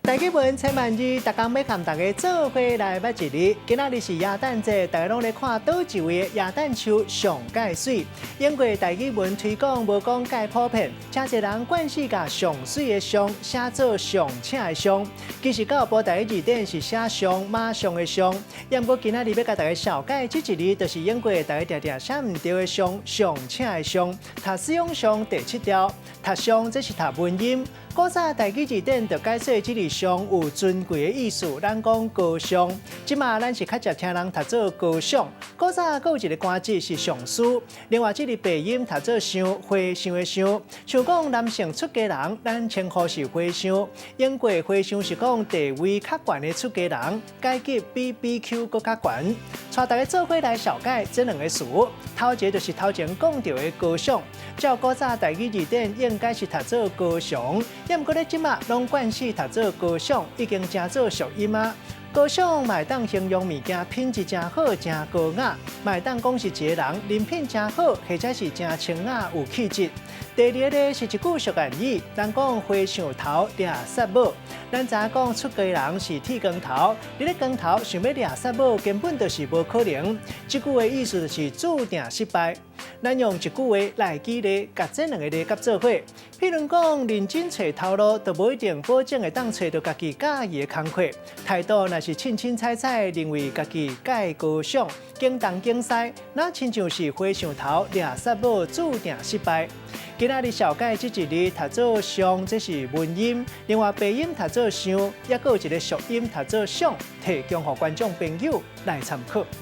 台語文千萬字，逐工欲共大家做伙來捌一字。今仔日是耶誕節，大家攏咧看佗一位的耶誕樹上蓋媠。英國台語文推廣無講蓋普遍，誠濟人慣勢共上媠的上寫做上請的上。其實教育部台語字典是寫上馬上的上。毋過今仔日欲共大家紹介這一字，就是英國大家定定寫毋著的上上請的上。讀使用上第七條，讀上這是讀文音。古早台語字典就解說這字上有尊貴的意思，咱講高尚。這馬咱是較捷聽人讀做高尚。古早閣有一個官職是上師，另外這字白音讀做尚，和尚的尚。像講男性出家人，咱稱呼是和尚。英國和尚是講地位較懸的出家人，階級比比丘閣較懸。帶大家做伙來紹介這兩個詞，頭一个就是頭前講著的高尚。照古早台語字典應該是讀做高尚，毋過咧這馬攏慣勢讀做高尚，已經成做俗音啊。高尚嘛會當形容物件品質誠好、誠高雅，嘛會當講是一个人人品誠好，或者是誠清雅有氣質。第二个咧是一句俗諺語，人講和尚頭掠雪帽，咱知影講出家人是剃光頭，佇咧光頭想欲掠雪帽，根本就是無可能。這句話意思就是注定失敗。咱用一句話來舉例，共這兩个字佮做伙。譬如講，認真揣頭路，就無一定保證會當揣著家己佮意的工課。態度若是凊凊彩彩，認為家己蓋高尚，揀東揀西，那親像是和尚頭掠雪帽，注定失敗。今仔日紹介這一字讀做上，這是文音；另外白音讀做尚，抑閣有一个俗音讀做尚，提供予觀眾朋友來參考。